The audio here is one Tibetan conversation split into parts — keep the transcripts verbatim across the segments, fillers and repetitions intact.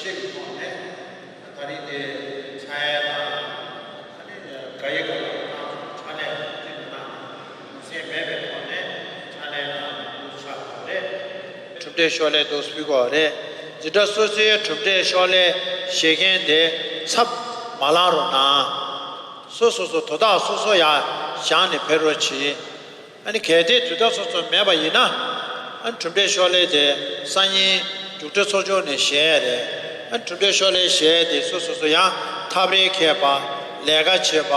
ཆེ་བའི་ཐོག་ནས་ད་རིང་དེ་ཕྱག་ཡས་དང་། ཨ་ནི་ག་ཡི་ག་ལ་ཕྱག་ལས་ཅི་འདྲ་དང་སེམས་མེད་པའི་ཐོག་ནས་ཕྱག་ལས་དང་དུ་ཕྱག་དགོས་རེད། གྲུབ་འབྲས་ཤོག་ལྷེ་དུ་ཕུལ་དགོས་རེད། འཛིན་གྲྭ་སོ་སོའི་གྲུབ་འབྲས་ཤོག་ལྷེ་བཞེས་མཁན་དེ་ཚབ་མ་ལངས་རོགས་གནང་། སོ་སོ་སོ་དོ་བདག་སོ་སོ་ཡར་བཞེངས་ནས་ཕེབས་རོགས་གྱིས། ཨ་ནི་གལ་ཏེ་དུས་ཐག་སོ་སོ་མེད་པ་ཡིན་ན། ཨ་ནི་གྲུབ་འབྲས་ཤོག་ལྷེ་དེ་སང་ཉིན་རྒྱུགས་སྤྲོད་ཚོགས་ཆུང་ནས་བཞེས་ཡས་རེད། ཨ་ནི་གྲུབ་འབྲས་ཤོག་ལྷེ་བཞེས་ཏེ་སོ་སོ་སོ་ཡང་ཐབ་རེས་འཁྱེར་པ། ལས་ཀ་བྱེད་པ།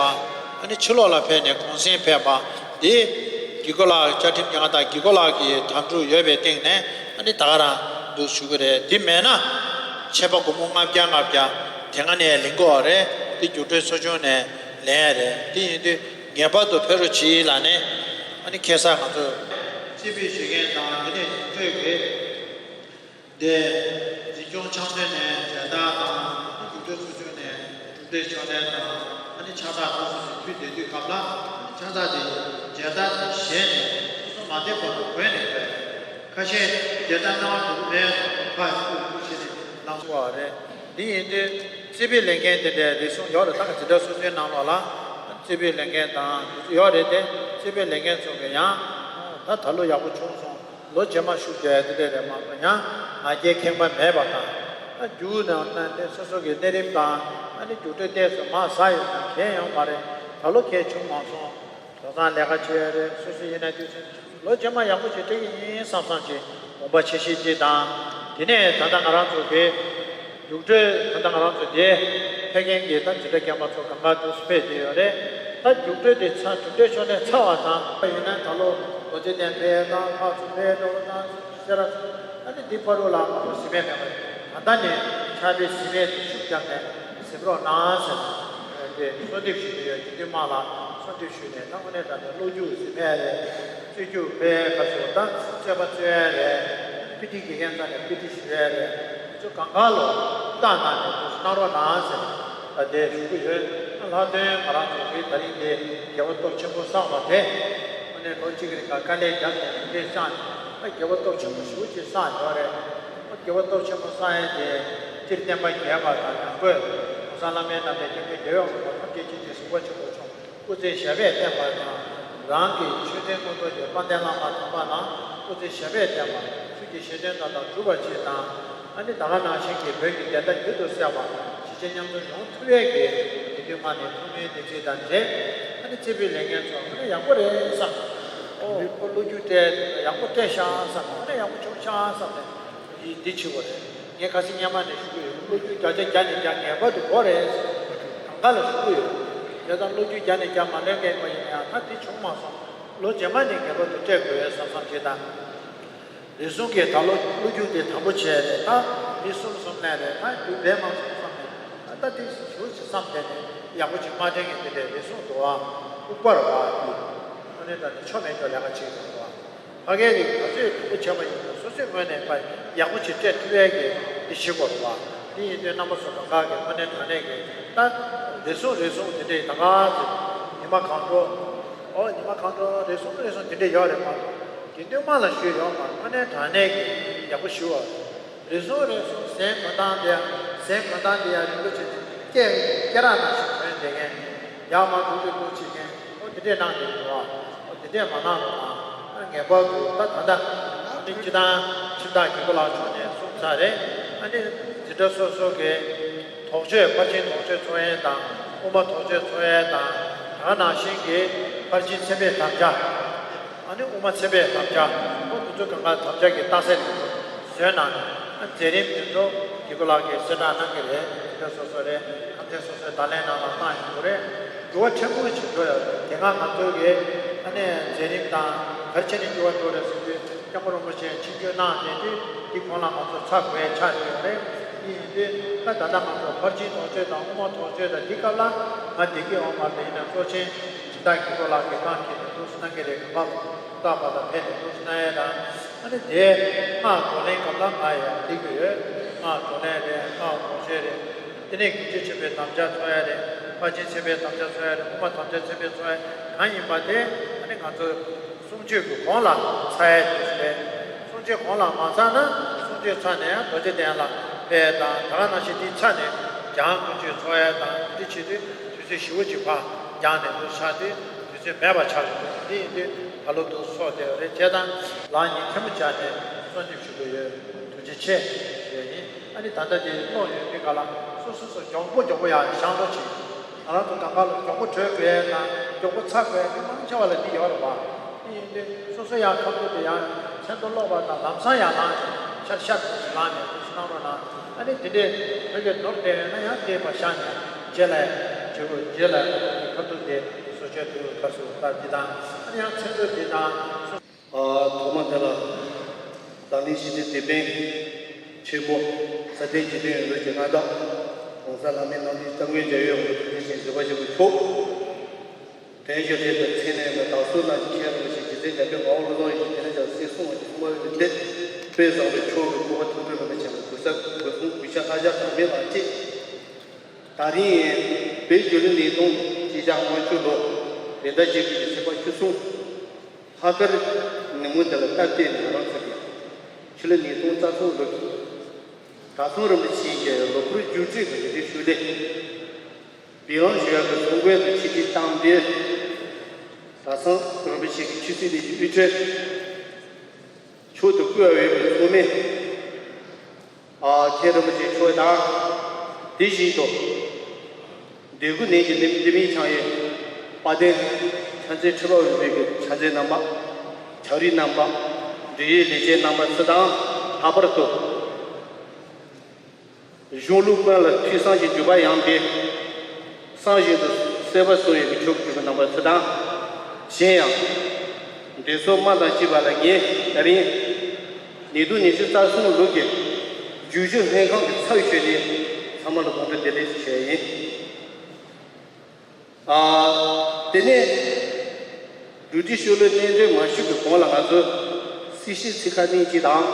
ཨ་ནི་ཕྱི་ལོགས་ལ་ཕེབས་ནས་གུང་སེང་ཕེབས་པ། འདི་དགེ་བསྐོས་ལགས་བཅའ་ཁྲིམས་ཀྱི་ང་དང་དགེ་བསྐོས་ལགས་ཀྱི་དམ་ཕྲུག་ཡོད་པའི་སྟེང་ནས་ཨ་ནི་ད་ག་རང་འདུག་ཞུ་གི་རེད། འདི་མེད་ན་ཆད་པ་སྒོར་མོ་ལྔ་བརྒྱ་ལྔ་བརྒྱ་དེ་སྔ་ནས་ལེན་དགོས་པ་རེད། འདི་རྒྱུགས་སྤྲོད་ཚོགས་ཆུང་ནས་ལེན་ཡས་རེད། འདི་ཡིན་དུས་ངེས་པར་དུ་ཕེབས་རོགས་གྱིས་ལབ་ནས་ཨ་ནི་ཁ་སང་ང་ཚོ་རྩིས་སྤྲོད་ཞུ་མཁན་དང་དེ་ནས་རྒྱུགས་སྤྲོད་ཀྱི་དེ་འཛིན་སྐྱོང་ཕྱག་མཛོད་ནས་མཇལ་དར་དང་། རྒྱུགས་སྤྲོད་ཚོགས་ཆུང་ནས་གྲུབ་འབྲས་ཤོག་ལྷེ་དང་། ཨ་ནི་ཕྱག་རྟགས་སོ་སོ་ནས་ཕུལ་བསྡད་དུས་སྐབས་ལ་ཕྱག་རྟགས་དེ་མཇལ་དར་དེ་བཞེས་ནས་སོ་སོ་མ་བསྡད་བར་དུ་གོན་ནས་ཕེབས། ཁ་ཤས་མཇལ་དར་གནང་བ་དེ་མེད་ཁ་ཤས་ཁུ་ཤས་ནས་ལངས་སོང་བ་རེད། འདི་ཡིན་དུས་རྩིས་སྤྲོད་ལེན་མཁན་དེ་འདྲའི་རེ་ཟུང་ཡོད་རེད། ད་ག་འཛིན་གྲྭ་སོ་སོའི་ནང་ལོགས་ལ་རྩིས་སྤྲོད་ལེན་མཁན་དང་དེ་ཚོ་ཡོད་རེད་དེ། རྩིས་སྤྲོད་ལེན་མཁན་ཚོ་གི་ཡང་ད་ད་ལོ་ཡག་པོ་བྱུང་སོང་། ལོ་རྗེས་མ་ཤུགས་རྒྱག་ཡ་དེ་འདྲ་རེད་མ་གཏོགས་ཡང་ང་རྒྱལ་ཁེངས་པ་མེད་པ་དང་། ཨ་རྒྱུགས་ནང་ན་དེ་སོ་སོ་གི་གནས་རིམ་དང་ཨ་ནི་རྒྱུགས་སྤྲོད་ཏོག་ཙམ་མར་ཟགས་ཡོད་ན་གང་ཡོང་མ་རེད། ད་ལོ་གང་བྱུང་མ་སོང་། དེང་སང་ལས་ཀ་བྱེད་ཡ་རེད། སོ་སོ་ཡིན་ན་དུས་ཚོད་ལོ་རྗེས་མ་ཡག་པོ་ཞིག་སྤྲད་ཀྱི་ཡིན་བསམ་བསམ་ཅིག་དགོངས་པ་ཆེ་བཞེས་ཅིག་དང་། དེ་ནས་ད་ལྟ་ང་རང་ཚོ་གི་རྒྱུགས་སྤྲོད་ད་ལྟ་ང་རང་ཚོ་དེ་ཕེབས་མཁན་གྱི་ད་འཛིན་གྲྭ་རྒན་པ་ཚོ་གང་ག་འདུག་སེ་ཕེབས་བསྡད་ཡོད་རེད། ད་རྒྱུགས་སྤྲོད་དེ་ཚར། གྲུབ་འབྲས་ཤོག་ལྷེ་ཚར་བ་དང་། ཡིན་ན་ད་ལོ་རྡོ་རྗེ་གདན་ཕེབས་དང་། ལྷག་ཚོ་ཕེབས་འགྲོ་དང་། སེ་ར་ཚོ། ཨ་ནི་འདི་ཕ་རུ་ལ་ང་ཚོ་གཟིམ་མལ་མེད་པ་རེད། ད་ལྟ་ནས་ཕྱག་དཔེ་གཟིམ་མལ་དེ་ཤུགས་རྒྱབ་ནས་གཟིམ་རོགས་གནང་ཟེར་ནས་དེ་གསོལ་འདེབས་ཞུ་གི་ཡོད། དགེ་འདུན་དམངས་ལ་གསོལ་འདེབས་ཞུས་ནས། ད་དངོས་གནས་དྲང་གནས་སློབ་རྒྱུགས་གཟིམ་མལ་རེད། རྩེ་རྒྱུགས་ཕེབས། ཁ་སོ་ད་རྩོད་པ་རྩོད་ཡ་རེད། དཔེ་ཁྲིད་དགེ་རྒན་རྩ་ནས་དཔེ་ཁྲིད་ཞུ་ཡ་རེད། དེ་ཚོ་གང་ག་ལོ་ལྟ་གནང་ནས་དུ་གནང་རོགས་གནང་ཟེར་ནས་ད་དེ་ཞུ་གི་ཡོད། ལྷག་དོན་ང་རང་ཚོ་གི་ད་རིང་དེ་དགེ་བ་སྟོབས་ཆེན་པོ་བསགས་པ་དེ། དངོས་གནས་ལོ་གཅིག་རིང་ག་དཀའ་ལས་བརྒྱབ་ནས་དེ་འདྲས་བསགས་ནས། ད་དགེ་བ་སྟོབས་ཆེན་པོ་ཞེ་པོ་ཅིག་བསགས་ཡོད་རེད། ད་དགེ་བ་སྟོབས་ཆེན་པོ་བསགས་ཡས་དེ་སྤྱིར་བསྟན་པ་རྒྱས་པ་དང་། ཡང་སྒོས་གོང་ས་བླ་མའི་རྣམ་པའི་སྐྱབས་མགོན་རྒྱལ་བའི་དབང་པོ་ཐམས་ཅད་མཁྱེན་ཅིང་གཟིགས་པ་ཆེན་པོ་མཆོག་སྐུ་ཚེ་ཞབས་པད་བརྟན་པ་དང་། རང་གི་ཆོས་འཛིན་ཀུན་རྫོབ་ཀྱི་དཔལ་ལྡན་བླ་མ་དམ་པ་རྣམས་སྐུ་ཚེ་ཞབས་པད་བརྟན་པ། ཆོས་ཀྱི་བཞེད་དོན་མཐའ་དག་འགྲུབ་པར་བྱེད་དང་། ཨ་ནི་ད་ག་ནང་བཞིན་གྱི་བོད་ཀྱི་བདེན་མཐའ་མྱུར་དུ་གསལ་བ། གཞིས་བྱེས་མཉམ་འཛོམས་ཡོང་ཐུབ་ཡས་ཀྱི་དེ་དུས་ང་ནས་ཐུགས་སྨོན་བདེན་ཚིག་དང་འབྲེལ། ཨ་ནི་རྩིས་སྤྲོད་ལེན་མཁན་ཚོ་ཨ་ནི་ཡག་པོ་རེད་བསམ། ཨོ་ཁོ་སློབ་རྒྱུགས་སྤྲད་ཡག་པོ་སྤྲད་ཤག་བསམ། ཨ་ནི་ཡག་པོ་བྱུང་ཤག་བསམ་ནས་འདི་འདི་བྱེད་དགོས་རེད། ངས་ཁ་སང་སྔོན་མ་ནས་ཞུ་གི་ཡོད། སློབ་རྒྱུགས་བརྒྱ་ཆ་བརྒྱ་ནས་བརྒྱ་ངེས་པར་དུ་དགོས་རེད། གང་ག་ལ་ཞུ་གི་ཡོད། དེ་ལྟར་སློབ་རྒྱུགས་བརྒྱ་ནས་བརྒྱ་མ་ལེན་མཁན་པ་ཡིན་ན་ཡང་ད་འདི་བྱུང་མ་སོང་། ལོ་རྗེས་མ་ནས་ངེས་པར་དུ་སྤྲད་དགོས་བསམ་བསམ་ཅིག་དང་། རེ་ཟུང་གིས་ད་ལོ་སློབ་རྒྱུགས་དེ་དམ་པོ་བྱས་རེད། ད་མི་གསུམ་གསུམ་ལེན་རེད། ད་རྒྱུགས་འབད་མ་སོང་བསམ་ནས། ད་ལྟ་དེ་ཞུ་ཞིག་བསམ་བསྡད་ནས་ཡག་པོ་ཅིག་མ་དྲན་མཁན་དེ་འདྲའི་རེ་ཟུང་འདུག་བ། ལྐུགས་པ་རེད་བ། དེ་དངོས་གནས་དྲང་གནས་ཆོ་མེད་ཆོ་ལས་ཀ་བྱེད་དགོས་འདུག་བ། ཕ་གིའི་རིགས་ང་ཚོས་དམ་པོ་བྱས་པ་ཡིན་ན་སོ་སོའི་ངོས་ནས་ཕར་ཡག་པོ་ཅིག་སྤྲད་ཐུབ་ཡས་ཀྱི་དེ་བྱེད་དགོས་རེད་བ། དེ་ཡིན་དུས་རྣམ་པ་ཚོ་གང་ག་གིས་དངོས་གནས་དྲང་གནས་ཀྱི་ད་རེ་ཟུང་རེ་ཟུང་དེ་འདྲའི་ད་ག་ཚོད་ཉི་མ་གང་དྲོ། ཨོ་ཉི་མ་གང་དྲོ་རེ་ཟུང་རེ་ཟུང་དེ་འདྲ་ཡོད་རེད་མ་གཏོགས། དགེ་འདུན་དམངས་ལ་ཞུས་ཡོད་མ་རེད། དངོས་གནས་དྲང་གནས་ཀྱི་ཡག་པོ་ཞུ་བ། རེ་ཟུང་རེ་ཟུང་ཟན་གོན་སྟངས་དེ་ཡང་ཟན་གོན་སྟངས་དེ་ཡང་རིན་པོ་ཆེ་དེ་སྐེ་སྐེ་རགས་ནང་བཞིན་གོན་བསྡད་མཁན། ཡར་མར་འགྲོ་རྒྱུ་འགྲོ་བྱེད་མཁན། ཨོ་དེ་འདྲས་གནང་བསྡད་ཡོད་རེད་བ། ཨོ་དེ་འདྲས་མ་གནང་རོགས་གནང་། ཨ་ངེས་པར་དུ་ད་ད་ལྟ་ཨ་ནི་སྤྱི་བཏང་ཁྲིམས་བདག་རྒྱུན་ལས་མཆོག་ནས་གསུངས་ཚར་རེད། ཨ་ནི་འཛིན་གྲྭ་སོ་སོ་གི་དོགས་གཅོད་ཕར་ཕྱིན་དོགས་གཅོད་ཚོགས་ཡས་དང་། དབུ་མ་དོགས་གཅོད་ཚོགས་ཡས་དང་། ད་ག་ནང་བཞིན་གྱི་ཕར་ཕྱིན་ཚད་མའི་དམ་བཅའ། ཨ་ནི་དབུ་མ་ཚད་མའི་དམ་བཅའ། ཨོ་དེ་ཚོ་གང་ག་དམ་བཅའ་གི་རྟགས་གསལ་དེ་ཚོ་བཟོས་གནང་ནས། ཨ་མཛད་རིམ་དེ་ཚོ་རྒྱལ་པོ་ལགས་ཀྱིས་གསལ་བསྒྲགས་གནང་གི་རེད། འཛིན་གྲྭ་སོ་སོ་རེད། ཁམས་ཚན་སོ་སོའི་བརྡ་ལན་ནང་ལ་བཏང་ཡོང་གི་རེད། འགྱུར་བ་ཕྲན་བུ་ཞིག་འགྲོ་ཡོད་རེད། དེ་སྔ་ང་ཚོ་གི་ཨ་ནི་མཛད་རིམ་དང་ག་རེ་བྱས་ནས་འགྱུར་བ་འགྲོ་རེད་ཟེར་དུས། སྐྱབས་མགོན་རིན་པོ་ཆེས་ཆིབས་བསྒྱུར་གནང་བསྡད་དུས་དེ་གོང་ལ་ང་ཚོ་ཚར་དགོས་ཆགས་ཡོད་རེད། དེ་ཡིན་དུས་ད་ད་ལྟ་ང་ཚོ་ཕར་ཕྱིན་དོགས་གཅོད་དང་དབུ་མ་དོགས་གཅོད་དང་དེ་སྐབས་ལ་ང་བསྡད་ཀྱི་ཡོད་མ་རེད། ཡིན་ན་གཙོ་ཆེན་སྦྱིན་བདག་རྒྱལ་པོ་ལགས་ཀྱིས་གང་གིས་ནས་འདུག་སེ་གནང་གི་རེད། གང་ག་ལ་ཐུགས་ཐག་པ་དང་ཕེབས་ནས་འདུག་སེ་གནང་ཡས་དང་། ཨ་ནི་དེ་སྔགས་བགྲོ་གླེང་སྐབས་ལ་ང་ཡང་བསྡད་ཀྱི་ཡོད། སྔགས་བགྲོ་གླེང་རེད། སྔགས་དོགས་གཅོད་རེད། དེ་ནས་དགེ་བཅུ་ཆེན་པོའི་དམ་བཅའ་ཚོགས་ཡས་རེད། ཕར་ཕྱིན་ཚད་མའི་དམ་བཅའ་ཚོགས་ཡས་རེད། དབུ་མ་དམ་བཅའ་ཚད་མའི་ཚོགས་ཡས་གང་ཡིན་པ་དེ་ཨ་ནི་ང་ཚོ་གསུང་ཆོས་ཀྱི་གོང་ལ་ཚར་ཡས་དུས་སུ་རེད། གསུང་ཆོས་གོང་ལ་མ་ཚར་ན་གསུང་ཆོས་ཚར་ནས་ཡང་རྡོ་རྗེ་གདན་ལ་ པས་དང་། ད་ག་ནང་བཞིན་དེའི་ཚ་ནས་འཇང་དཀོན་མཆོག་འཚོགས་ཡས་དང་། དེ་བྱེད་དུས་དུས་ཚོད་ཞེ་པོ་ཅིག་ཕར་འགྱངས་ནས་འདུག་ཆགས་དུས་དུས་ཚོད་མེད་པ་ཆགས་འདུག་དེ་ཡིན་དུས་ད་ལོ་འདུག་སོགས་དེ་རེད། བྱས་ཙང་ལག་གཉིས་ཐལ་མོ་སྦྱར་ནས་གསོལ་འདེབས་ཞུ་གི་ཡོད། ཐུགས་རྗེ་ཆེ་ཞུ་ཡ་ཡིན། ཨ་ནི་ད་ལྟ་དེ་གནང་ཡོད་དུས་ག་ལ་སོ་སོ་སོ་མགྱོགས་པོ་མགྱོགས་པོ་ཡར་བཞེངས་རོགས་གྱིས། ང་རང་ཚོ་གང་ག་ལ་མགྱོགས་པོ་བྲོས་དགོས་ཡས་དང་མགྱོགས་པོ་ཚར་དགོས་ཡས་དེ་མང་ཆེ་བ་ལ་འདི་ཡོད་རེད་པ། དེ་ཡིན་དུས་སོ་སོ་ཡང་ཁ་ཐུག་དེ་ཡང་མཚན་ཐོ་ཀློག་པ་དང་ལམ་སང་ཡང་ལངས་ནས་ཤར་ཤར་དུ་ལངས་ནས་འདུག་སེ་གནང་རོགས་གནང་། ཨ་ནི་དེ་འདྲས་བོད་སྐད་ནོར་བསྡད་ཡོད་ན་ཡང་དེ་ཕར་བཞག་ནས་རྗེས་ལ་བྱེད་དགོས། རྗེས་ལ་ཁ་ཐུག་དེ་སོ་སྐྱོད་དུ་ཁ་སུ་ལྟ་འདི་དང་། ཨ་ནི་ཡང་མཚན་ཐོ་འདི་དང་སོ། ཨ། ཐོག་མ་དེ་ལ་འཛམ་གླིང་ཞི་བདེའི་དེད་དཔོན་ཆེན་པོ་སྲ་བརྟན་འཇིག་རྟེན་ཡོངས་རྫོགས་ཀྱི་མངའ་བདག་༸གོང་ས་བླ་མའི་རྣམ་སྤྲུལ་སྐྱབས་མགོན་རྒྱལ་བའི་དབང་པོ་ཐུགས་རྗེ་ཅན་བཟོད་པ་ཆེན་པོ་མཆོག་དོན་ཞུ་ལས་དང་མཚན་གནས་ལ་བདག་སོགས་རྣམས་ཀྱི་མཁྱེན་རབ་ཞིང་རྗེ་བཙུན་རྒྱལ་པོའི་ངག་དབང་བློ་བཟང་ཡེ་ཤེས་དེ་ནས་ཀྱང་སྲིད་གསུམ་དབང་གི་གསུང་བ་ལས་ཏེ། དཔལ་བཟང་པོའི་མཆོག་གི་སྐུ་པར་ཐུགས་སྤྲུལ་བླ་མ་ཆེན་པོ་གུ་སར་གུ་གུ་ཤ་ཨ་ཞང་དང་མི་ལ་གཅིག་ད་རིང་བོད་སྒྱུ་ལུས་ཉིས་སྟོང་གཅིག་བརྒྱ་ལྔ་བཅུ་ལོ་བོད་ཟླ་བརྒྱད་པའི་ཚེས་པ་བཅུ་གསུམ། ལྷག་དཀར་ཉིན་མོ་འདི་ལ་སྟབས་བདེ་ནས་ང་རང་ཚོ་གི་ཕྱི་ལོ་ཉིས་སྟོང་རྩ་གསུམ་ལོ་གི་གྲྭ་ཚང་རིན་པོ་ཆེ་གི་ལོ་འཁོར་རྒྱུན་སྲིང་གི་ལས་རིམ་ཞུ་ལས་འབུལ་ལམ་ཞུ་ཡག་གི་གསུང་འབུལ་དང་ཆིག་སྒྲིལ་གཏམ་འདིར་གྲྭ་ཚང་རིན་པོ་ཆེ་གི་ཆོས་སྲིད་ལས་ཀྱི་དབུ་ཁྲིད་མཆོག་ཏུ་བསྐོས་པའི་ཚོགས་མི། ཨ། མཁན་རིན་པོ་ཆེ་མཆོག་དང་། དེ་བཞིན་དུ་འདོད་རྒུ་ནན་གྱི་འདི་འདི་མིན་འཆང་ཡོད་དཔལ་ལྡན་ཕྱག་འཚལ་ཁྲི་པ་འོས་པའི་གི་ཕྱག་འཚལ་རྣམ་པ། ཕྱག་རིས་རྣམ་པ། འབྲེལ་ཡོད་ལས་བྱེད་རྣམ་པ་ཚོ་དང་། ལྷག་པར་དུ་གཞུང་ལུགས་ཀུན་ལ་ཐོས་བསམ་གྱི་འཇུག་པ་ཡངས་པའི་བསམ་བཞིན་དུ་གསལ་བར་གསུངས་ཡོད་པའི་ཆོས་ཀྱི་འཇུག་པ་རྣམ་པ་ཚོ་དང་། གཞན་ཡང་། འདི་ཚོ་མ་དང་བཅས་པ་ལ་ངས་ད་རིང་ཉིས་སྟོང་ཉི་ཤུ་རྩ་གསུམ་ལོ་གི་བརྗོད་གཞི་ལྷན་ཁང་གི་ཚབ་ཞུས་ཏེ་ཚང་མ་ལ་དགོངས་འགྲེལ་བདེ་ལེགས་ཞུ་ཡ་ཡིན། ཨ། དེ་ནས་གྲོས་ཁྲིད་ཤོག་ལོས་གནད་འགྲེལ་མ་ཞུས་པའི་གོང་ལ་ང་ཚོས་གསལ་བཤད་ཚིག་ཁ་གནད་གཅིག་དང་།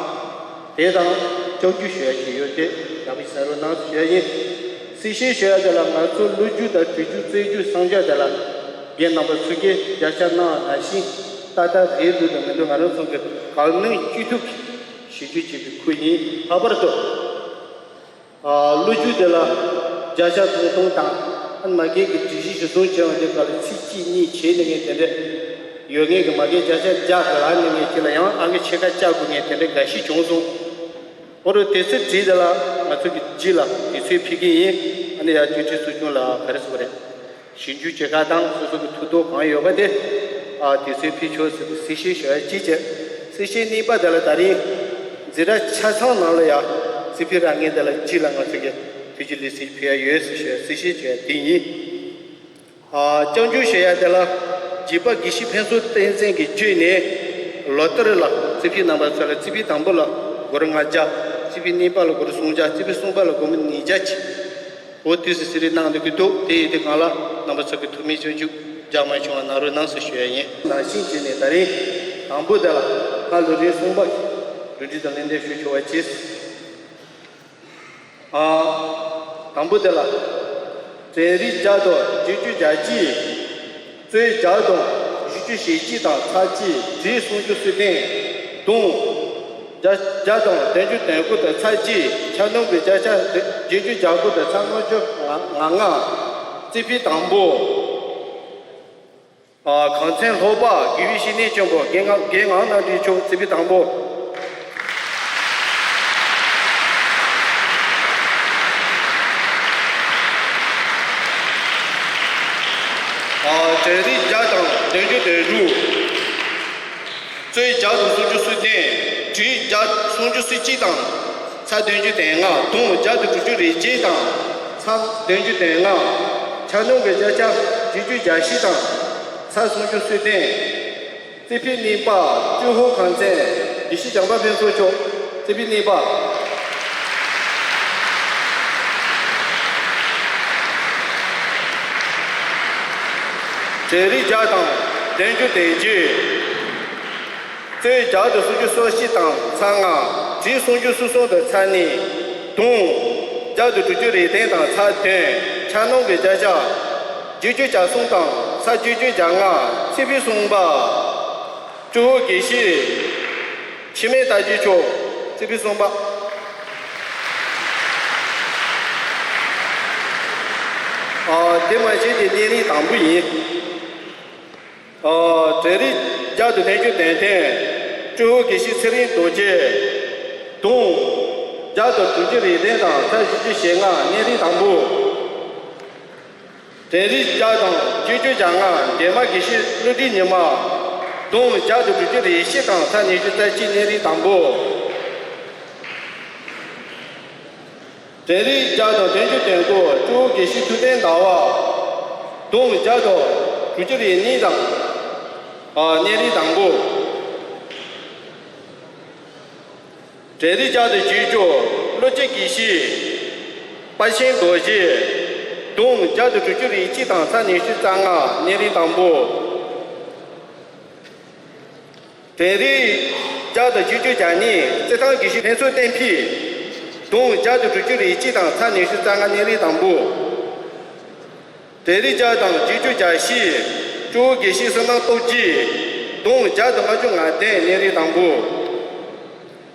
དེ་དང་སྐྱབས་འཇུག་ཞུ་ཡ་ཞིག་ཡོད་དེ་ཡག་པོ་ཞིག་གསན་རོགས་གནང་ཞུ་ཡ་ཡིན། གསལ་བཤད་ཞུ་ཡ་དེ་ལ་ང་ཚོ་ལོ་རྒྱུས་དང་བྲིས་རྒྱུགས་རྩོད་རྒྱུགས་གསང་རྒྱ་དེ་ལ་རྒན་རྣམ་པ་ཚོ་གིས་བརྒྱ་ཆ་གནང་བ་ནང་བཞིན་ཏག་ཏག་རེད་འདུག་དང་མི་འདུག་ང་རང་ཚོ་གི་གང་ནུས་ཅི་ཐུབ་ཞིབ་འཇུག་བྱེད་པའི་ཁུལ་ཡིན། ལྷག་པར་དུ། ཨ། ལོ་རྒྱུས་དེ་ལ་བརྒྱ་ཆ་སྟོང་སྟོང་དང་། ཨ་ནི་མ་གིའི་གི་སྒྲིག་གཞི་གཞིར་བཟུང་བྱས་པ་དེ་ག་ལ་ཚིག་གཅིག་གཉིས་བྱས་ནས་ངས་དེ་འདྲ་ཡོད་ངེས་ཀྱི་མ་གིའི་བརྒྱ་ཆ་བརྒྱ་ག་ལ་ནི་ངས་ཁྱེད་ལ་ཡང་ཨང་ཀི་ཕྱེད་ཀ་བཅག་དགོས་ངེས་དེ་འདྲ་འགའ་ཞིག་བྱུང་སོང་། འོ་རོ་དེ་ཚོའི་བྲིས་དེ་ལ་ང་ཚོ་གི་རྗེས་ལ་དུས་ཚོད་ཕུལ་གི་ཡིན། ཨ་ནི་ཡར་དུས་ཁྲི་ཚོ་ཆུང་ལ་ག་རེ་ཟེར་བ་རེད། ཞིབ་འཇུག་བྱེད་ཁག་དང་སོ་སོ་གི་ཐུགས་དོགས་གང་ཡོད་པ་དེ། ཨ། དུས་ཚོད་ཕུལ་ཆོག་ཟེར་ཏེ་གསལ་བཤད་ཞུ་ཡ་གཅིག་བྱས། གསལ་བཤད་གཉིས་པ་དེ་ལ་ད་རིང་འཛིན་གྲྭ་ཆ་ཚང་ནང་ལ་ཡ་རྩིས་ཕུད་རག་མཁན་དེ་ལ་རྗེས་ལ་ང་ཚོ་གི་ཐུགས་རྗེ་ལེགས་གསལ་ཕུལ་ཡ་ཡོད་ཟེར་ཞུ་ཡ་གསལ་བཤད་ཞུ་ཡ་དེ་ཡིན། ཨ། སྐྱབས་འཇུག་ཞུ་ཡ་དེ་ལ་རྗེ་པ་དགེ་བཤེས་ཕུན་ཚོགས་བསྟན་འཛིན་གྱི་བརྒྱུད་ནས་ལོ་ལྟར་ལ་རྩིས་ཕུད་རྣམ་པ་ཚོ་ལ་རྩིས་ཕུད་དང་པོ་ལ་སྒོར་ལྔ་བརྒྱ། རྩིས་ཕུད་གཉིས་པ་ལ་སྒོར་སུམ་བརྒྱ། རྩིས་ཕུད་གསུམ་པ་ལ་སྒོར་མོ་ཉིས་བརྒྱ་བྱས། འོ་དུས་སུ་གསོལ་རས་གནང་འདུག་གི་འདུག་དེ་ཡིན་དུས་གང་ལ་རྣམ་པ་ཚོ་གི་ཐུགས་སྨོན་སྐྱབས་འཇུག་རྒྱ་མ་བྱུང་བ་གནང་རོགས་གནང་ཟེར་ཞུ་ཡ་ཡིན། ནང་བཞིན་བྱས་ནས་ད་རིང་དང་པོ་དེ་ལ་ང་ལོ་རིམ་གསུམ་པ་གི་གྲོས་ཁྲིད་དང་ལེན་འདེབས་ཞུ་ཆོག་པ་བྱས། ཨ། དང་པོ་དེ་ལ་ཚན་རིག་བརྒྱ་དང་བརྒྱད་ཅུ་གྱ་གཅིག་རྩོད་བརྒྱ་དང་བཞི་བཅུ་ཞེ་གཅིག་དང་ཚེག་གཅིག་བྲིས་སུམ་ཅུ་སོ་བདུན། དུང་བརྒྱ་བརྒྱ་དང་བདུན་ཅུ་དོན་དགུ་དང་ཚེག་གཅིག་ཆ་སྙོམས་ཀྱི་བརྒྱ་ཆ་བརྒྱད་ཅུ་གྱ་དགུ་དང་ཚེག་ལྔ་བཅུ་ང་ལྔ། རྩིས་ཕུད་དང་པོ། ཨ། གངས་ཅན་ལྷོ་པ་དགེ་བའི་བཤེས་གཉེན་ཆེན་པོ་རྒན་ངག་རྒན་ངག་དབང་རྣམ་གྲོལ་མཆོག་རྩིས་ཕུད་དང་པོ། ཨ། ཚན་རིག་བརྒྱ་དང་བདུན་ཅུ་དོན་དྲུག་རྩོད་བརྒྱ་དང་སུམ་ཅུ་སོ་བདུན། བྲིས་བརྒྱ་སུམ་ཅུ་སོ་གཅིག་དང་ཚེག་བདུན་ཅུ་དོན་ལྔ། དུང་བརྒྱ་དང་དྲུག་ཅུ་རེ་གཅིག་དང་ཚེག་བདུན་ཅུ་དོན་ལྔ། ཆ་སྙོམས་ཀྱི་བརྒྱ་ཆ་བརྒྱད་ཅུ་གྱ་བཞི་དང་ཚེག་སུམ་ཅུ་སོ་བདུན། རྩིས་ཕུད་གཉིས་པ་ཀྲུའུ་ཧུའུ་གངས་ཅན་དགེ་བཤེས་བྱམས་པ་ཕུན་ཚོགས་མཆོག་རྩིས་ཕུད་གཉིས་པ། ཚན་རིག་བརྒྱ་དང་བདུན་ཅུ་དོན་གཅིག་རྩོད་བརྒྱ་དང་སུམ་ཅུ་སོ་བཞི་དང་ཚེག་ལྔ། བྲིས་སུམ་ཅུ་སོ་གསུམ་དང་ཚེག་གཉིས། དུང་བརྒྱ་དང་དྲུག་ཅུ་རེ་བདུན་དང་ཚེག་བདུན། ཆ་སྙོམས་ཀྱི་བརྒྱ་ཆ་བརྒྱད་ཅུ་གྱ་གསུམ་དང་ཚེག་བརྒྱད་ཅུ་གྱ་ལྔ། རྩིས་ཕུད་གསུམ་པ། ཀྲུའུ་ཧུའུ་དགེ་བཤེས་འཆི་མེད་དར་རྒྱས་མཆོག་རྩིས་ཕུད་གསུམ་པ། དེ་མ་བྱས་ཏེ་གནས་རིམ་དང་པོ་ཡིན། ཨ། གྲལ་རིམ་བརྒྱ་དང་བདུན་ཅུ་དོན་ལྡན། སྤྲུལ་སྐུ་དགེ་བཤེས་ཚེ་རིང་རྡོ་རྗེ། གདོང་། བརྒྱ་དང་དྲུག་ཅུ་རེ་བདུན་དང་ཚར་བཞི་བཅུ་ཞེ་ལྔ། གནས་རིམ་དང་པོ། གྲལ་རིམ་བརྒྱ་དང་བརྒྱད་ཅུ་གྱ་ལྔ། འདན་མ་དགེ་བཤེས་ཀླུ་སྒྲུབ་ཉི་མ། གདོང་བརྒྱ་དང་དྲུག་ཅུ་རེ་བཞི་དང་ཚར་ཉི་ཤུ་རྩ་གཅིག། གནས་རིམ་དང་པོ། གྲལ་རིམ་བརྒྱ་དང་བདུན་ཅུ་དོན་དགུ། སྤྲུལ་སྐུ་དགེ་བཤེས་ཐུབ་བསྟན་ཟླ་བ། གདོང་བརྒྱ་དང་དྲུག་ཅུ་རེ་གཉིས་དང་། ཨ། གནས་རིམ་དང་པོ། གྲལ་རིམ་བརྒྱ་དང་བརྒྱད་ཅུ། ཀླུ་སྒྲུབ་དགེ་བཤེས་དཔལ་ཆེན་རྡོ་རྗེ། གདོང་བརྒྱ་དང་དྲུག་ཅུ་རེ་གཅིག་དང་ཚར་ཉི་ཤུ་རྩ་ལྔ། གནས་རིམ་དང་པོ། གྲལ་རིམ་བརྒྱ་དང་བརྒྱད་ཅུ་གྱ་གཉིས། རྩེད་ཐང་དགེ་བཤེས་ཕུན་ཚོགས་བསྟན་འཕེལ། གདོང་བརྒྱ་དང་དྲུག་ཅུ་རེ་གཅིག་དང་ཚར་ཉི་ཤུ་རྩ་ལྔ། གནས་རིམ་དང་པོ། གྲལ་རིམ་བརྒྱ་དང་བརྒྱད་ཅུ་གྱ་བཞི། སྤྲུལ་སྐུ་དགེ་བཤེས་བསོད་ནམས་སྟོབས་རྒྱས། གདོང་བརྒྱ་དང་ལྔ་བཅུ་ང་བདུན། གནས་རིམ་དང་པོ།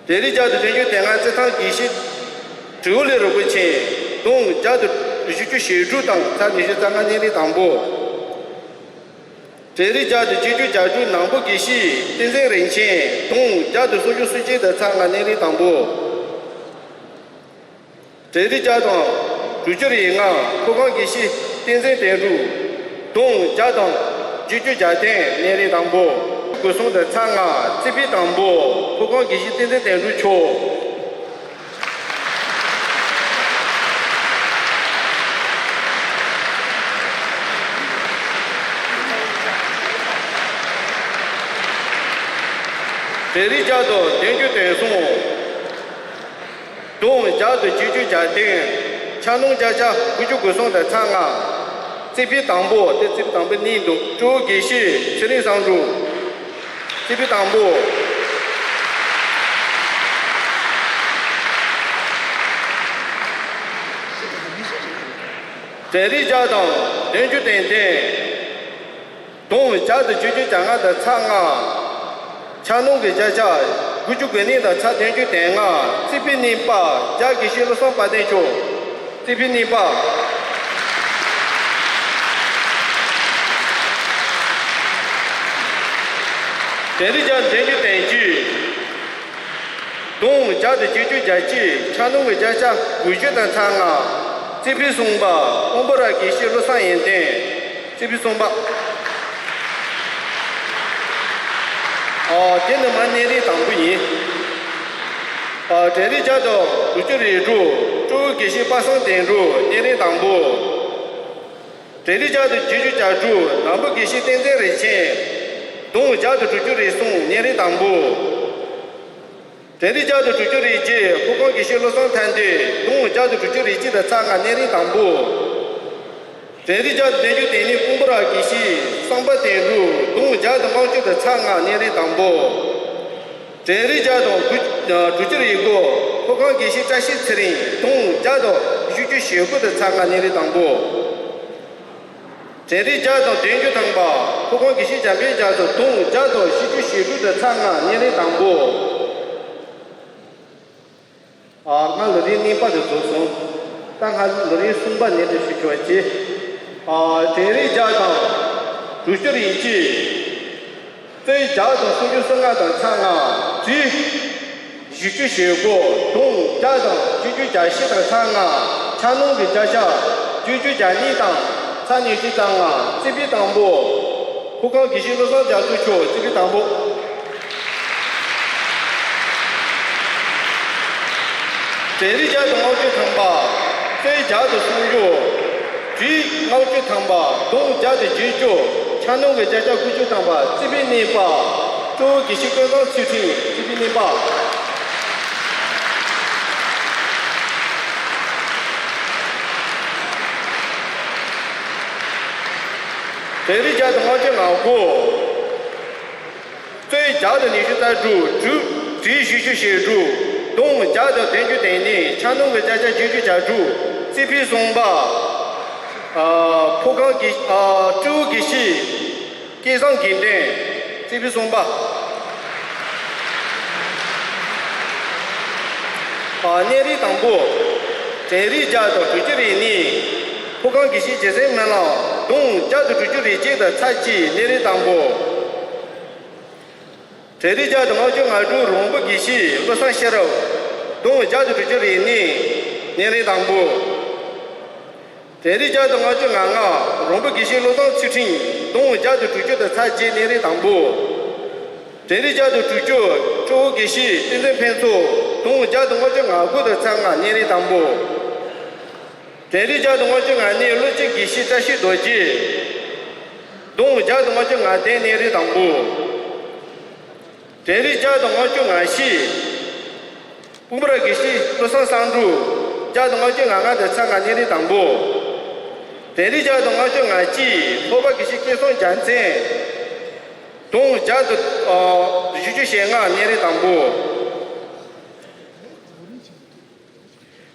གྲལ་རིམ་བརྒྱ་དང་བདུན་ཅུ་དོན་ལྔ། རྩེད་ཐང་དགེ་བཤེས་དྲིལ་བུ་ལས་རིན་པོ་ཆེ། གདོང་བརྒྱ་དང་བཞི་བཅུ་ཞེ་དྲུག་དང་ཚར་ཉི་ཤུ་རྩ་ལྔ། གནས་རིམ་དང་པོ། གྲལ་རིམ་བརྒྱ་དང་བརྒྱད་ཅུ་གྱ་དྲུག། ནག་པོ་དགེ་བཤེས་བསྟན་འཛིན་རིན་ཆེན། གདོང་བརྒྱ་དང་སུམ་ཅུ་སོ་གཅིག་དང་ཚར་ལྔ། གནས་རིམ་དང་པོ། གྲལ་རིམ་བརྒྱ་དང་དྲུག་ཅུ་རེ་ལྔ། ཕོ་བྲང་དགེ་བཤེས་བསྟན་འཛིན་དོན་གྲུབ། གདོང་བརྒྱ་དང་བརྒྱད་ཅུ་གྱ་བདུན། གནས་རིམ་དང་པོ། དགུ་སོང་དང་ཚར་ལྔ། རྩེ་ཕུད་དང་པོ། ཕོ་བྲང་དགེ་བཤེས་བསྟན་འཛིན་དོན་གྲུབ་མཆོག་གྲལ་རིམ་བརྒྱ་དང་བདུན་ཅུ་དོན་གསུམ། གདོང་བརྒྱ་དང་བརྒྱད་ཅུ་གྱ་བདུན། ཕྱག་ནང་བརྒྱ་ཆ་དགུ་བཅུ་གོ་གསུམ་དང་ཚར་ལྔ། རྩེ་ཕུད་དང་པོ། དེ་རྩེ་ཕུད་དང་པོ་གཉིས་འདུག་སྤྲུལ་སྐུ་དགེ་བཤེས་ཚེ་རིང་བསམ་འགྲུབ། རྩེ་ཕུད་དང་པོ། གྲལ་རིམ་བརྒྱ་དང་བདུན་ཅུ་དོན་བདུན། གདོང་བརྒྱ་དང་བརྒྱད་ཅུ་གྱ་ལྔ་དང་ཚར་ལྔ། ཕྱག་ནང་གི་བརྒྱ་ཆ་དགུ་བཅུ་གོ་གཉིས་དང་ཚར་བདུན་ཅུ་དོན་ལྔ། རྩེ་ཕུད་གཉིས་པ། རྒྱ་དགེ་བཤེས་བློ་བཟང་དཔལ་ལྡན་མཆོག་རྩེ་ཕུད་གཉིས་པ། གྲལ་རིམ་བརྒྱ་དང་བདུན་ཅུ་དོན་བརྒྱད། གདོང་བརྒྱ་དང་བརྒྱད་ཅུ་གྱ་གཅིག། ཕྱག་ནང་གི་བརྒྱ་ཆ་དགུ་བཅུ་དང་ཚར་ལྔ། རྩེ་ཕུད་གསུམ་པ། དབོན་པོ་ར་དགེ་བཤེས་བློ་བཟང་ཡོན་ཏན། རྩེ་ཕུད་གསུམ་པ། ཨ། དེ་ནི་མར་གནས་རིམ་དང་པོ་ཡིན། ཨ། གྲལ་རིམ་བརྒྱ་དང་དྲུག་ཅུ་རེ་དྲུག། སྤྲུལ་སྐུ་དགེ་བཤེས་པ་སངས་དོན་གྲུབ། གནས་རིམ་དང་པོ། གྲལ་རིམ་བརྒྱ་དང་བརྒྱད་ཅུ་གྱ་དྲུག། ནག་པོ་དགེ་བཤེས་བསྟན་འཛིན་རིན་ཆེན། གདོང་བརྒྱ་དང་དྲུག་ཅུ་རེ་གསུམ། གནས་རིམ་དང་པོ། གྲལ་རིམ་བརྒྱ་དང་དྲུག་ཅུ་རེ་བརྒྱད། ཕོ་བྲང་དགེ་བཤེས་བློ་བཟང་ཐར་འདོད། གདོང་བརྒྱ་དང་དྲུག་ཅུ་རེ་གཅིག་དང་ཚར་ལྔ། གནས་རིམ་དང་པོ། གྲལ་རིམ་བརྒྱ་དང་བདུན་ཅུ་དོན་གཉིས། དཔོན་པོ་ར་དགེ་བཤེས་བསམ་པ་དོན་གྲུབ། གདོང་བརྒྱ་དང་ལྔ་བཅུ་དང་ཚར་ལྔ། གནས་རིམ་དང་པོ། གྲལ་རིམ་བརྒྱ་དང་དྲུག་ཅུ་རེ་དགུ། ཕོ་བྲང་དགེ་བཤེས་བཀྲ་ཤིས་ཚེ་རིང་། གདོང་བརྒྱ་དང་བཞི་བཅུ་ཞེ་དགུ་དང་ཚར་ལྔ། གནས་རིམ་དང་པོ། གྲལ་རིམ་བརྒྱ་དང་བདུན་ཅུ་ཐམ་པ། ཕོ་བྲང་དགེ་བཤེས་འཇམ་དཔལ་རྒྱ་མཚོ། གདོང་བརྒྱ་དང་བཞི་བཅུ་ཞེ་དྲུག་དང་ཚར་ལྔ། གནས་རིམ་དང་པོ། ཨ། སྔར་ལོ་རིམ་གཉིས་པ་དེ་རྫོགས་སོང་། ད་སྔར་ལོ་རིམ་གསུམ་པ་ནས་དེ་ཞུ་ཆོག་ཅེས། ཨ། གྲལ་རིམ་བརྒྱ་དང་དྲུག་ཅུ་རེ་གཅིག། རྩོད་བརྒྱ་དང་སུམ་ཅུ་སོ་ལྔ་དང་ཚར་ལྔ། བྲིས་བཞི་བཅུ་ཞེ་དགུ། གདོང་བརྒྱ་དང་བཅུ་བཅུ་གྱ་བཞི་དང་ཚར་ལྔ། ཕྱག་ནང་གི་བརྒྱ་ཆ་བཅུ་བཅུ་གྱ་གཉིས་དང་ཚར་ཉི་ཤུ་རྩ་ལྔ། རྩེ་ཕུད་དང་པོ། ཕོ་བྲང་དགེ་བཤེས་བློ་བཟང་རྒྱ་མཚོ་མཆོག་རྩེ་ཕུད་དང་པོ། གྲལ་རིམ་བརྒྱ་དང་ལྔ་བཅུ་ཐམ་པ། རྩོད་བརྒྱ་དང་སུམ་ཅུ། བྲིས་ལྔ་བཅུ་ཐམ་པ། གདོང་བརྒྱ་དང་བརྒྱད་ཅུ། ཕྱག་ནང་གི་བརྒྱ་ཆ་དགུ་བཅུ་ཐམ་པ། རྩེ་ཕུད་གཉིས་པ། སྤྲུལ་སྐུ་དགེ་བཤེས་ཀུན་བཟང་ཚུལ་ཁྲིམས། རྩེ་ཕུད་གཉིས་པ། གྲལ་རིམ་བརྒྱ་དང་ལྔ་བཅུ་ང་དགུ། རྩོད་བརྒྱ་དང་ཉི་ཤུ་རྩ་དྲུག། བྲིས་བཞི་བཅུ་ཞེ་དྲུག། གདོང་བརྒྱ་དང་བདུན་ཅུ་དོན་གཉིས། ཕྱག་ནང་གི་བརྒྱ་ཆ་བརྒྱད་ཅུ་གྱ་དྲུག། རྩེ་ཕུད་གསུམ་པ། ཨ། ཕོ་བྲང་གི། ཨ། སྤྲུལ་སྐུ་དགེ་བཤེས་སྐལ་བཟང་དགེ་འདུན། རྩེ་ཕུད་གསུམ་པ། ཨ། གནས་རིམ་དང་པོ། གྲལ་རིམ་བརྒྱ་དང་དྲུག་ཅུ་རེ་གཉིས། ཕོ་བྲང་དགེ་བཤེས་རྗེ་བཙུན་མི་ལ། གདུང་བརྒྱ་དང་དྲུག་ཅུ་རེ་གཅིག་དང་ཚར་གཅིག་གནས་རིམ་དང་པོ། གྲལ་རིམ་བརྒྱ་དང་ལྔ་བཅུ་ང་དྲུག་རོང་པོ་དགེ་བཤེས་བློ་བཟང་ཤེས་རབ། གདུང་བརྒྱ་དང་དྲུག་ཅུ་རེ་གཉིས་གནས་རིམ་དང་པོ། གྲལ་རིམ་བརྒྱ་དང་ལྔ་བཅུ་ང་ལྔ་རོང་པོ་དགེ་བཤེས་བློ་བཟང་ཚུལ་ཁྲིམས། གདུང་བརྒྱ་དང་དྲུག་ཅུ་དང་ཚར་གཅིག་གནས་རིམ་དང་པོ། གྲལ་རིམ་བརྒྱ་དང་དྲུག་ཅུ་སྤྲོ་བོ་དགེ་བཤེས་བསྟན་འཛིན་ཕུན་ཚོགས། གདུང་བརྒྱ་དང་ལྔ་བཅུ་ང་དགུ་དང་ཚར་ལྔ་གནས་རིམ་དང་པོ། གྲལ་རིམ་བརྒྱ་དང་ལྔ་བཅུ་ང་གཉིས་བློ་ཆོས་དགེ་བཤེས་བཀྲ་ཤིས་རྡོ་རྗེ། གདུང་བརྒྱ་དང་ལྔ་བཅུ་ང་བདུན་གནས་རིམ་དང་པོ། གྲལ་རིམ་བརྒྱ་དང་ལྔ་བཅུ་ང་བཞི། སྤུངས་པ་ར་དགེ་བཤེས་བློ་བཟང་བསམ་འགྲུབ། བརྒྱ་དང་ལྔ་བཅུ་ང་ལྔ་དང་ཚར་ལྔ་གནས་རིམ་དང་པོ། གྲལ་རིམ་བརྒྱ་དང་ལྔ་བཅུ་ང་གཅིག་ལྷོ་པ་དགེ་བཤེས་སྐལ་བཟང་རྒྱལ་མཚན། གདུང་བརྒྱ་དང་བཞི་བཅུ་ཞེ་ལྔ་གནས་རིམ་དང་པོ།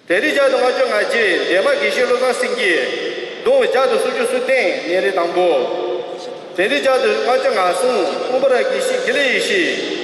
གྲལ་རིམ་བརྒྱ་དང་ལྔ་བཅུ་ང་བརྒྱད་འདན་མ་དགེ་བཤེས་བློ་བཟང་སེང་གེ། གདུང་བརྒྱ་དང་སུམ་ཅུ་སོ་བདུན་གནས་རིམ་དང་པོ། གྲལ་རིམ་བརྒྱ་དང་ལྔ་བཅུ་ང་གསུམ་སྤུངས་པ་ར་དགེ་བཤེས་དགེ་ལེགས་ཡེ་ཤེས།